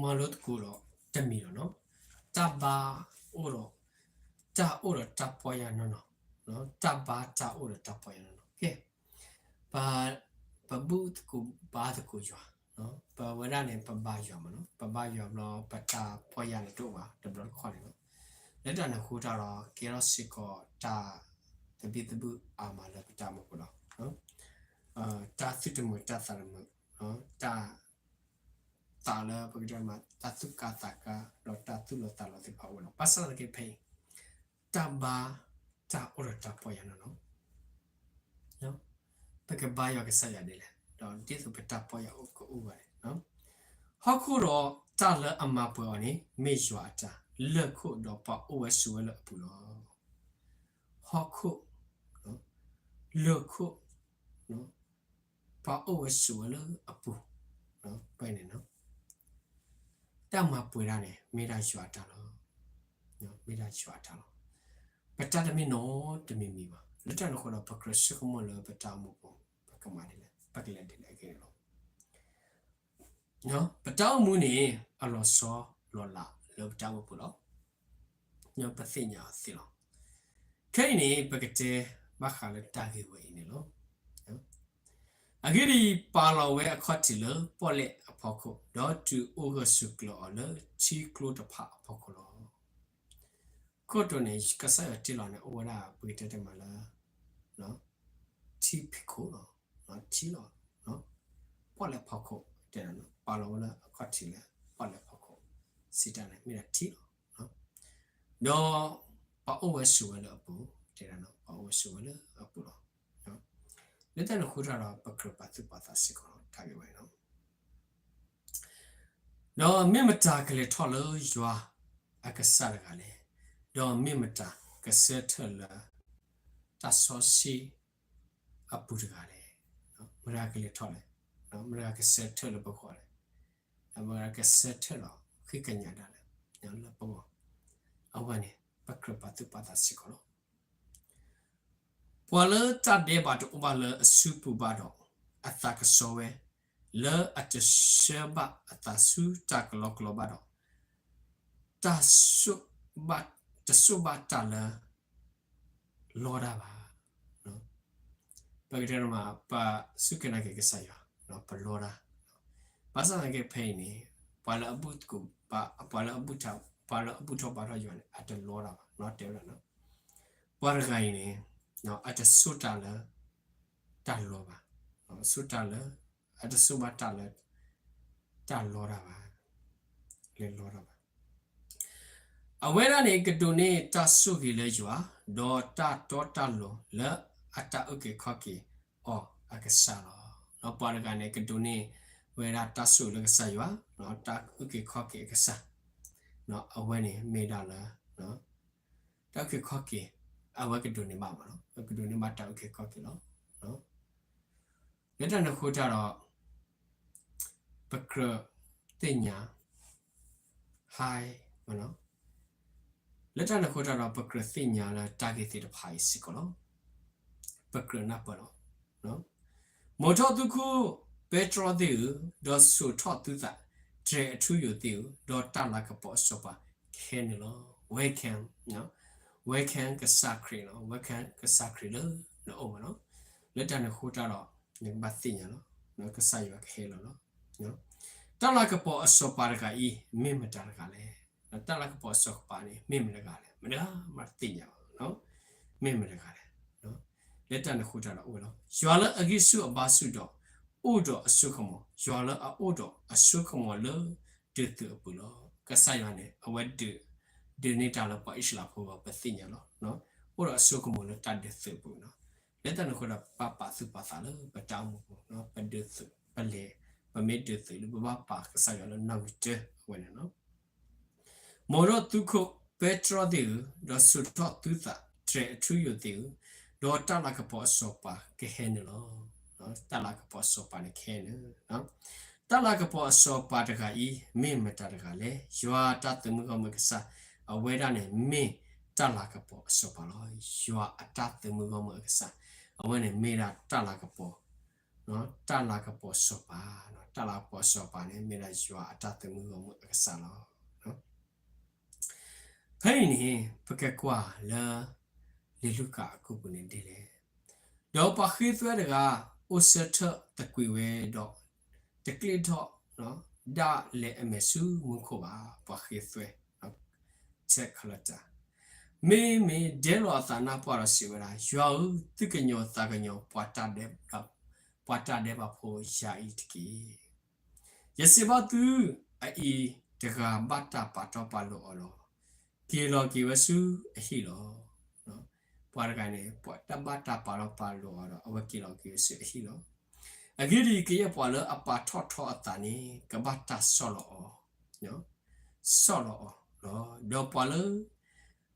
မၤလိသကိးဒီးတမံၤလီၤနီၤ. တၢ်ဘါအိၣ်ဒီး တၢ်အိၣ်ဒီးတၢ်ပီၢ်ယၢ်နီၢ်နီၢ်, တၢ်ဘါတၢ်အိၣ်ဒီးတၢ်ပီၢ်ယၢ်နီၢ်နီၢ်. ကဲ, ပ ပဘူၣ်သကိးဘါသကိးယွၤ, ပဝဲဒၣ်န့ၣ် ပဘါယွၤမးနီၤ, ပဘါယွၤဘျီ ပတၢ်ပီၢ်ယၢ်န့ၣ်တအိၣ်ဘၣ် တဘျီတခီၣ်န့ၣ်လီၤ. လၢတၢ်န့ၣ်အဃိတၢ်ဒီး ကဲထီၣ်စ့ၢ်ကီးတၢ်သဘံၣ်သဘုၣ်အါမးလၢပတၢ်အိၣ်မူပူၤလီၤ. တၢ်သူၣ်တမုာ်တၢ်သးတမုာ်, တၢ် သးလၢပကတဲမး တၢ်သူၣ်ကါသးကါ ဒီးတၢ်သူၣ်လီၤသးလီၤသ့ၣ်တဖၣ်အိၣ်လီၤ. ဘၣ်ဆၣ်သနာ်က့ဖဲအံၤ တၢ်ဘါတၢ်အိၣ်ဒီးတၢ်ပီၢ်ယၢ်နီၢ်နီၢ်, ပကဘါယွၤကစၢ်ယွၤဒ်လဲၣ်, ဒီးဒ်သိးပတၢ်ပီၢ်ယၢ်အိၣ်ကအိၣ်ဘၣ်န့ၣ်, ဟီၣ်ခိၣ်ဒီးတၢ်လၢအမၤပှဲၤအီၤန့ၣ် မ့ၢ်ယွၤအတၢ်, လၢၢ်ခိၣ်ဒီးပှၤအိၣ်ဝဲဆိးဝဲလၢအပူၤလီၤ. ဟီၣ်ခိၣ်, လၢၢ်ခိၣ်, ပှၤအိၣ်ဝဲဆိးဝဲလၢအပူၤ, ပှဲၤန့ၣ် တၢ်မၤပှဲၤတၢ်န့ၣ် မ့ၢ်ဒၣ်ယွၤအတၢ်လီၤ. မ့ၢ်ဒၣ်ယွၤအတၢ်လီၤ. ပတၢ်တမ့ၢ်နီတမံၤမံၤဘၣ်. လၢတၢ်န့ၣ်အဃိဒီး ပကြၢးဆိကမိၣ်လၢပတၢ်အိၣ်မူပူၤ ပကမၤဒ်လဲၣ် ပကလဲၤဒ်လဲၣ်အဂ့ၢ်န့ၣ်လီၤ. ပတၢ်အိၣ်မူန့ၣ် အလီၤဆီလီၤလးလၢပတၢ်အိၣ်မူပူၤလီၤ. ပသ့ၣ်ညါအီၤသ့လီၤ. ခဲအံၤန့ၣ် ပကတဲဘၣ်ဃးလၢတၢ်ဂ့ၢ်ဝဲအံၤန့ၣ်လီၤ. အဂ့ၢ်ဒ်အံၤ, ပာ်လီၤဝဲအခီၣ်ထံးလၢပီၣ်လဲၣ်အဖီခိၣ်, ဒီးတုၤအိၣ်ဂၢၢ်ဆိးကျၢၤအီၤလၢထံကျိတဖၣ်အဖီခိၣ်လီၤ. ခိၣ်တိၤန့ၣ် ကစၢ်ယွၤတ့လီၤန့ၣ် အိၣ်ဝဲဒၣ်ပကတဲတ့ၢ်မးလၢ ထံဖံးခိၣ်လီၤ, ထံလီၤ, ပီၣ်လဲၣ်ဖီခိၣ်တဲဒၣ်, ပာ်လီၤဝဲလၢအခီၣ်ထံးလၢပီၣ်လဲၣ်ဖီခိၣ်, စံးတၢ်န့ၣ် မ့ၢ်ဒၣ်ထံလီၤ. ဒီးပှၤအိၣ်ဝဲဆိးဝဲလၢအပူၤ, တဲဒၣ် ပှၤအိၣ်ဝဲဆိးဝဲလၢအပူၤလီၤ. လၢတၢ်န့ၣ်အဃိတၢ်ဒီး ပကြၢးပာ်သူၣ်ပာ်သးစ့ၢ်ကီးလီၤ တၢ်ဂ့ၢ်ဝဲန့ၣ်လီၤ. ဒီးမ့ၢ်မတၤကလဲၤထီၣ်လၢယွၤအကစၢ်တဂၤလဲၣ်. ဒီးမ့ၢ်မတၤကဆၢထၢၣ်လၢ တၢ်စီဆှံအပူၤတဂၤလဲၣ်. မတၤကလဲၤထီၣ်လဲၣ်, မတၤကဆၢထၢၣ်လၢပဂီၢ်လဲၣ်, ဒီးမတၤကဆၢထၢၣ်လီၤဃံကညးဒၣ်လဲၣ် လၢပဂီၢ်. အဝဲန့ၣ် ပကြၢးပာ်သူၣ်ပာ်သးစ့ၢ်ကီးလီၤ. ပှၤလၢတၢ်ဒဲးဘးတအိၣ်ဘၣ်လၢအစုပူၤဘၣ်ဒီး အသးကဆှီဝဲ, လၢအတဆှၢဘၣ်အသးဆူတၢ်ကလီကလီဘၣ်ဒီး, တၢ်, တဆိၣ်ဘၣ်တၢ်လၢ လီတၢ်ဘၣ်. ပကတဲမး ပစူၢ်က့ၤနာ်က့ၤကစၢ်ယွၤ, ပလီတၢ်. ဘၣ်ဆၣ်သနာ်က့ဖဲအံၤန့ၣ် ပှၤလၢအဘူၣ်သကိး, ပှၤလၢအဘူၣ်ထီၣ်, ပှၤလၢအဘူၣ်ထီၣ်ဘါထီၣ်ယွၤန့ၣ် အတလီတၢ်ဘၣ်, တဲဝဲဒၣ်, ပှၤတဂၤအံၤန့ၣ် အတဆိၣ်တၢ်လၢ တၢ်လီဘၣ်, ဆိၣ်တၢ်လၢ အတဆိၣ်ဘၣ်တၢ်လၢ တၢ်လီတၢ်ဘၣ်, လဲၤလီတၢ်ဘၣ်. အဝဲဒၣ်န့ၣ် ကဒိးန့ၢ်တၢ်ဆိၣ်ဂ့ၤလၢယွၤ, ဒီးတၢ်တီတၢ်လိၤလၢအတၢ်အုၣ်က့ၤခီၣ်က့ၤအီၤအကစၢ်လီၤ. ဒီးပှၤတဂၤန့ၣ် ကဒိးန့ၢ်ဝဲဒၣ်တၢ်ဆိၣ်ဂ့ၤလၢကစၢ်ယွၤ, တၢ်အုၣ်က့ၤခီၣ်က့ၤအကစၢ်, အဝဲန့ၣ်မ့ၢ်ဒၣ်လၢ တၢ်အုၣ်က့ၤခီၣ်က့ၤ, အဝဲကဒိးန့ၢ်ဘၣ်မးလီၤ, ကဒိးန့ၢ်ဘၣ်တၢ်အုၣ်က့ၤခီၣ်က့ၤလီၤ. လၢတၢ်န့ၣ်အဃိတၢ်ဒီး ပကြၢးသ့ၣ်ညါ ဟါ, လၢတၢ်န့ၣ်အဃိတၢ်ဒီး ပကြၢးသ့ၣ်ညါလၢတၢ်ဂ့ၢ်သ့ၣ်တဖၣ်အံၤစ့ၢ်ကီးလီၤ. ပကြၢးနၢ်ပၢၢ်လီၤ. မိာ်ထီၣ်သုခိၣ်ပဲတြီသ့ၣ်ဧၢ, ဒီးစိာ်ထီၣ်သုသးတြဲၤအထူအယိာ်သ့ၣ်ဧၢ, ဒီးတၢ်လၤကပီၤအစီၤပၤကဟဲနုာ်လီၤ. ဝဲခဲ, ဝဲခဲကစၢ်ခရံာ်လီၤ. ဝဲခဲကစၢ်ခရံာ်လၢနအိၣ်မးလီၤ. လၢတၢ်န့ၣ်အဃိတၢ်ဒီး နကဘၣ်သ့ၣ်ညါလီၤ. ကစၢ်ယွၤကဟဲလီၤလီၤ. တၢ်လၤကပီၤအစီၤပၤတဂၤအံၤ မ့ၢ်မတၤတဂၤလဲၣ်. တၢ်လၤကပီၤအစီၤပၤန့ၣ် မ့ၢ်မတၤတဂၤလဲၣ်. မတၤမးတသ့ၣ်ညါဘၣ်. မ့ၢ်မတၤတဂၤလဲၣ်. လၢတၢ်န့ၣ်အဃိတၢ်ဒီးအိၣ်ဝဲလီၤ. ယွၤလၢအဂံၢ်ဆူၣ်အဘါဆူၣ်ဒီး အိၣ်ဒီးအစိကမီၤ, ယွၤလၢအအိၣ်ဒီးအစိကမီၤလၢဒၢးသုးအပူၤလီၤ. ကစၢ်ယွၤန့ၣ် အဝဲဒၢး, ဒၢးန့ၢ်တၢ်လၢပှၤအံၣ်စရ့လးဖိအဂီၢ် ပသ့ၣ်ညါလီၤ. အိၣ်ဒီးအစိကမီၤလၢတၢ်ဒၢးသုးအပူၤလီၤ. လၢတၢ်န့ၣ်အဃိဒီး ပဘၣ်ပာ်သူၣ်ပာ်သးလၢပတၢ်အိၣ်မူပူၤ, ပဒၢးသုး, ပလဲၤ, ပမ့ၢ်ဒၢးသုးလၢပဘၣ်ပာ်ကစၢ်ယွၤလၢနီၣ်ဂံၢ်တၢအဝဲန့ၣ်လီၤ. မိာ်ထီၣ်သုခိၣ်ပဲတြီသ့ၣ်ဧၢ, ဒီးစိာ်ထီၣ်သုသးတြဲၤအထူအယိာ်သ့ၣ်ဧၢ, ဒီးတၢ်လၤကပီၤအစီၤပၤကဟဲနုာ်လီၤ. တၢ်လၤကပီၤအစီၤပၤန့ၣ်ကဟဲနုာ်, တၢ်လၤကပီၤအစီၤပၤတဂၤအံၤ မ့ၢ်မတၤတဂၤလဲၣ်. ယွၤတၢ်သုးမုၢ်ဂီၢ်မုၢ်အကစၢ်, အဝဲဒၣ်န့ၣ်မ့ၢ်တၢ်လၤကပီၤအစီၤပၤလီၤ. ယွၤအတၢ်သုးမုၢ်ဂီၢ်မုၢ်အကစၢ်, အဝဲန့ၣ်မ့ၢ်ဒၣ်တၢ်လၤကပီၤ တၢ်လၤကပီၤစီၤပၤ, တၢ်လၤကပီၤစီၤပၤန့ၣ် မ့ၢ်ဒၣ်ယွၤအတၢ်သမူဂီၢ်မုၢ်အကစၢ်လီၤ. ဖဲအံၤန့ၣ် ပကကွၢ်လၢ လံာ်လူၤကၣ်အကိာ်ပူၤန့ၣ်ဒ်လဲၣ်. ဒီးပှၤဃ့သွဲတဂၤ အိၣ်ဆၢထၢၣ်သကွံာ်ဝဲဒီး တကျ့ထီၣ် ဒၣ်လဲာ်အမဲာ်ဆူမူခိၣ်ဘၣ်. ပှၤဃ့သွဲ ဆဲးခၢလၢတၢ်, မ့မ့ၢ်ဒဲလီၤအသးနၢ်ပှၢ်ဒီးစံးဝဲဒၣ်, ယွၤဧၢ, သုကညီၤသးကညီၤ ပှၤတၢ်ဒဲးဘးဖိယၤအံၤတက့ၢ်. ယစံးဘၣ်သု, အအံၤတဂၤဘၣ်တၢ်ပာ်ထီၣ်ပာ်လိာ်အီၤလီၤ. က့ၤလီၤက့ၤဝဲဆူအဟံၣ်လီၤ. ပှၤတဂၤန့ၣ် ပှၤတၢ်ဘၣ်တၢ်ပာ်ထီၣ်ပာ်လိာ်အီၤဒီး အဝဲက့ၤလီၤက့ၤဝဲဆူအဟံၣ်လီၤ. အဂ့ၢ်ဒ်အံၤ, ကယဲၢ်ပှၤလၢအပာ်ထီၣ်ထီအသးန့ၣ် ကဘၣ်တၢ်ဆီၣ်လီၤအီၤ, ဆီၣ်လီၤအီၤလီၤ. ဒီးပှၤလၢ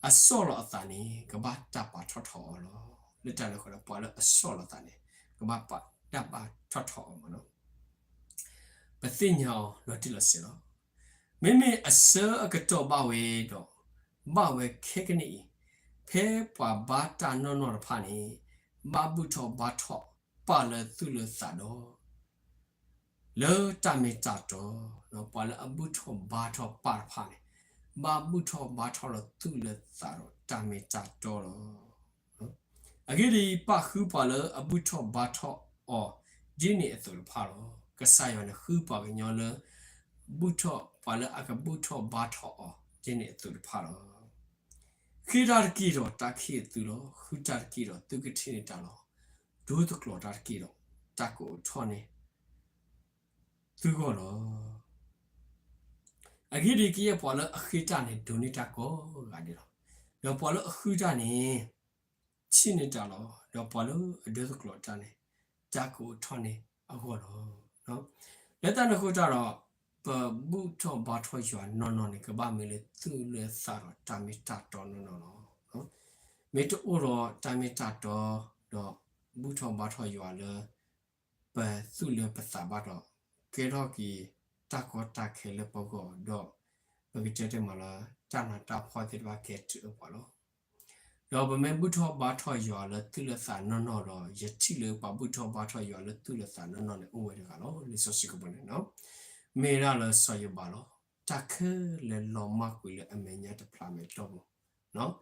အဆီၣ်လီၤအသးန့ၣ် ကဘၣ်တၢ်ပာ်ထီၣ်ထီအီၤလီၤ. လၢတၢ်န့ၣ်အဃိဒီး ပှၤလၢအဆီၣ်လီၤသးန့ၣ် ကဘၣ်တၢ်ပာ်ထီၣ်ထီအီၤမးလီၤ. ပသ့ၣ်ညါအီၤလီၤတံၢ်လီၤဆဲးလီၤ. မ့မ့ၢ်အဆၢအကတီၢ်ဘၣ်ဝဲဒီး ဘၣ်ဝဲခဲကနံၣ်အံၤ, ဖဲပှၤဘါတၢ်နီၢ်နီၢ်တဖၣ်န့ၣ် ဘၣ်ဘူၣ်ထီၣ်ဘါထီၣ်ပၢ်လၢသူၣ်လၢသးဒီး လၢတၢ်မ့ၢ်တၢ်တီ, ပှၤလၢအဘူၣ်ထီၣ်ဘါထီၣ်ပၢ်တဖၣ်န့ၣ် ဘၣ်ဘူၣ်ထီၣ်ဘါထီၣ်လၢသူၣ်လၢသးဒီးတၢ်မ့ၢ်တၢ်တီလီၤ. အဂ့ၢ်ဒ်အံၤ, ပၢ်ဃုပှၤလၢအဘူၣ်ထီၣ်ဘါထီၣ်အီၤ ဒ်န့ၣ်အသိးတဖၣ်လီၤ. ကစၢ်ယွၤန့ၣ်ဃုပှၤကညီလၢ ဘူၣ်ထီၣ်ပှၤလၢအကဘူၣ်ထီၣ်ဘါထီၣ်အီၤ ဒ်န့ၣ်အသိးတဖၣ်လီၤ. ဃ့တၢ်တက့ၢ်ဒီးတၢ်ခ့အသုလီၤ. ဃုတၢ်တက့ၢ်ဒီးသုကထံၣ်န့ၢ်တၢ်လီၤ. ဒိသကျိးတၢ်တက့ၢ်ဒီး တၢ်ကအိးထီၣ်န့ၢ် သုဂီၢ်လီၤ. အဂ့ၢ်ဒ်အံၤ, ကယဲၢ်ပှၤလၢအဃ့တၢ်န့ၣ် ဒိးန့ၢ်တၢ်ကိးဂၤဒဲးလီၤ. ဒီးပှၤလၢအဃုတၢ်န့ၣ် ထံၣ်န့ၢ်တၢ်လီၤ. ဒီးပှၤလၢအဒိသကျိးတၢ်န့ၣ် တၢ်ကအိးထီၣ်န့ၢ်အဂီၢ်လီၤ. လၢတၢ်န့ၣ်အဃိတၢ်ဒီး ပဘူၣ်ထီၣ်ဘါထီၣ်ယွၤနီၢ်နီၢ်န့ၣ် ကဘၣ်မ့ၢ်လၢသူၣ်လၢသးဒီးတၢ်မ့ၢ်တၢ်တီနီၢ်နီၢ်လီၤ. မ့ၢ်တအိၣ်ဒီးတၢ်မ့ၢ်တၢ်တီ ဒီးဘူၣ်ထီၣ်ဘါထီၣ်ယွၤလၢ ပသူၣ်လၢပသးဘၣ်ဒီး ကဲထီၣ်က့ၤတၢ်ကီတၢ်ခဲလၢပဂီၢ်ဒီး ပကတဲတမံၤလၢ တၢ်နးတၢ်ဖှီၣ်သ့ၣ်တဖၣ်ကဲတုၤအပှၤလီၤ. ဒီးပမ့ၢ်ဘူၣ်ထီၣ်ဘါထီၣ်ယွၤလၢသူၣ်လၢသးနီၢ်နီၢ်ဒီး ယထံၣ်လၢပှၤဘူၣ်ထီၣ်ဘါထီၣ်ယွၤလၢသူၣ်လၢသးနီၢ်နီၢ်န့ၣ် အိၣ်ဝဲတဂၤလီၤ. လံာ်စီဆှံကပူၤန့ၣ် မ့ၢ်ဒၣ်လၢစီၤယိၤဘးလီၤ. တၢ်ခဲလၢာ်လီၤမၢ်ကွံာ်လၢအမဲာ်ညါတဖျးမဲာ်တီၢ်ပူၤ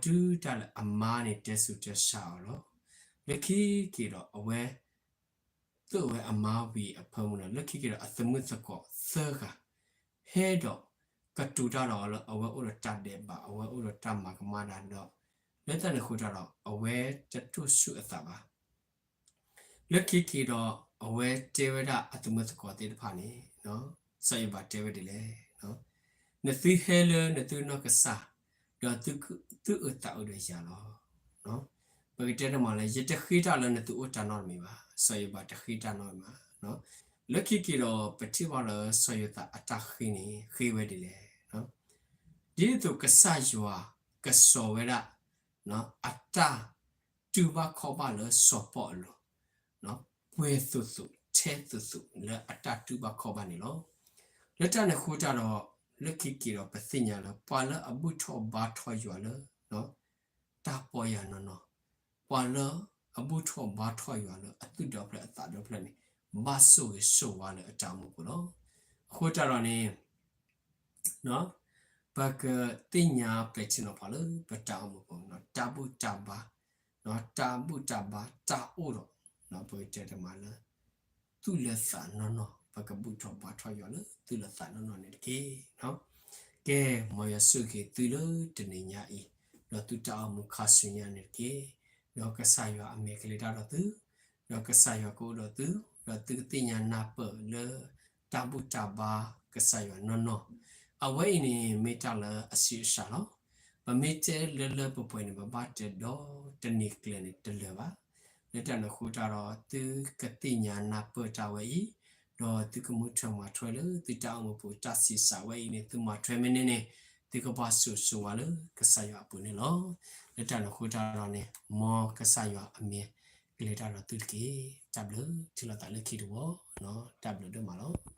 ဒီးတုၤဒၣ်လဲာ်အမါန့ၣ်တဲဆူၣ်တဲဆါအီၤလီၤ. လၢခံက့ၤဒီးအဝဲ သိၣ်ဝဲအမါဝံၤအဖၢမုၢ်လီၤ. လၢခံက့ၤဒီးအသမုၣ်သကိးသၢဂၤ ဟဲဒီးကတိၤတၢ်ဒီးအီၤလၢအဝဲအိၣ်ဒီးတၢ်ဒဲးဘး အဝဲအိၣ်ဒီးတၢ်မၤကမၣ်တၢ်ဒီး လၢတၢ်န့ၣ်အဃိတၢ်ဒီး အဝဲတတိၢ်ဆူၣ်အသးဘၣ်. လၢခံက့ၤဒီး အဝဲတဲဝဲဒၣ်အသမုၣ်သကိးသ့ၣ်တဖၣ်န့ၣ် စီၤယိၤဘးတဲဝဲဒ်လဲၣ်, နသုဟဲလၢနသုနီၢ်ကစၢ် ဒီးသုအုၣ်သးအုးဒီးယၤလီၤ. ပကတဲတမံၤလၢ ယတဃ့တၢ်လၢနသုအိၣ်တၢ်နီတမံၤဘၣ်. စီၤယိၤဘးတဃ့တၢ်နီတမံၤဘၣ်. လၢခံက့ၤဒီးပထံၣ်ဘၣ်လၢစီၤယိၤသးအတၢ်ဃ့န့ၣ် ဃ့ဝဲဒ်လဲၣ်. ဒ်သိးကစၢ်ယွၤကစိာ်ဝဲဒၣ် အတၢ်တူၢ်ဘၣ်ခီၣ်ဘၣ်လၢစီၤပီလူး ပှဲၤသိးသိးထဲသိးသိးလၢအတၢ်တူၢ်ဘၣ်ခီၣ်ဘၣ်န့ၣ်လီၤ. လၢတၢ်န့ၣ်အဃိတၢ်ဒီး လၢခံက့ၤဒီးပသ့ၣ်ညါလၢ ပှၤလၢအဘူၣ်ထီၣ်ဘါထီၣ်ယွၤလၢ တၢ်ပီၢ်ယၢ်နီၢ်နီၢ်, ပှၤလၢအဘူၣ်ထီၣ်ဘါထီၣ်ယွၤလၢအသူၣ်ဒီဖျၢၣ်အသးဒီဖျၢၣ်န့ၣ် ဘၣ်ဆိၣ်ဂ့ၤဆိၣ်ဝါလၢအတၢ်အိၣ်မူပူၤလီၤ. အဃိတၢ်ဒီးန့ၣ် ပကသ့ၣ်ညါပဲာ်ထံနီၤဖးလၢပတၢ်အိၣ်မူပူၤ တၢ်ဘူၣ်တၢ်ဘါ, တၢ်ဘူၣ်တၢ်ဘါတၢ်အိၣ်ဒီး ပကတဲတမံၤလၢ သူၣ်လၢသးနီၢ်နီၢ်, ပကဘူၣ်ထီၣ်ဘါထီၣ်ယွၤလၢသူၣ်လၢသးနီၢ်နီၢ်န့ၣ်တက့ၢ်. ကဲ, မ်ယွၤဆိၣ်ဂ့ၤသုလၢတနံၤညါအံၤ, ဒီးသုတၢ်အိၣ်မူခါဆူညါန့ၣ်တက့ၢ်. ဒီးကစၢ်ယွၤအမဲာ်ကလဲၤတၢ်ဒီးသု, ဒီးကစၢ်ယွၤကအိၣ်ဒီးသု, ဒီးသုကသ့ၣ်ညါနၢ်ပၢၢ်လၢ တၢ်ဘူၣ်တၢ်ဘါကစၢ်ယွၤနီၢ်နီၢ်, အဝဲအံၤန့ၣ်မ့ၢ်တၢ်လၢအဆံးအစှၤလီၤ. ပမ့ၢ်တဲလၢလၢပှဲၤပှဲၤန့ၣ် ပဘၣ်တဲဒီတနံၤကျၢၤန့ၣ်တလၢာ်ဘၣ်. လၢတၢ်န့ၣ်အဃိတၢ်ဒီး သုကသ့ၣ်ညါနၢ်ပၢၢ်တၢ်ဝဲအံၤ, ဒီးသုကမူထွဲမၤထွဲလၢသုတၢ်အိၣ်မူပူၤ တၢ်ဆံးစှၤဝဲအံၤန့ၣ် သုမၤထွဲမ့ၢ်န့ၢ်န့ၣ် သုကဘၣ်ဆိၣ်ဂ့ၤဆိၣ်ဝါလၢကစၢ်ယွၤအပူၤန့ၣ်လီၤ. လၢတၢ်န့ၣ်အဃိတၢ်ဒီးန့ၣ် မ်ကစၢ်ယွၤအမဲာ်ကလဲၤတၢ်ဒီးသုတက့ၢ်. တၢ်ဘျုး, ထံၣ်လိာ်သးလၢခံတဝီ, တၢ်ဘျုးဒိၣ်မးလီၤ.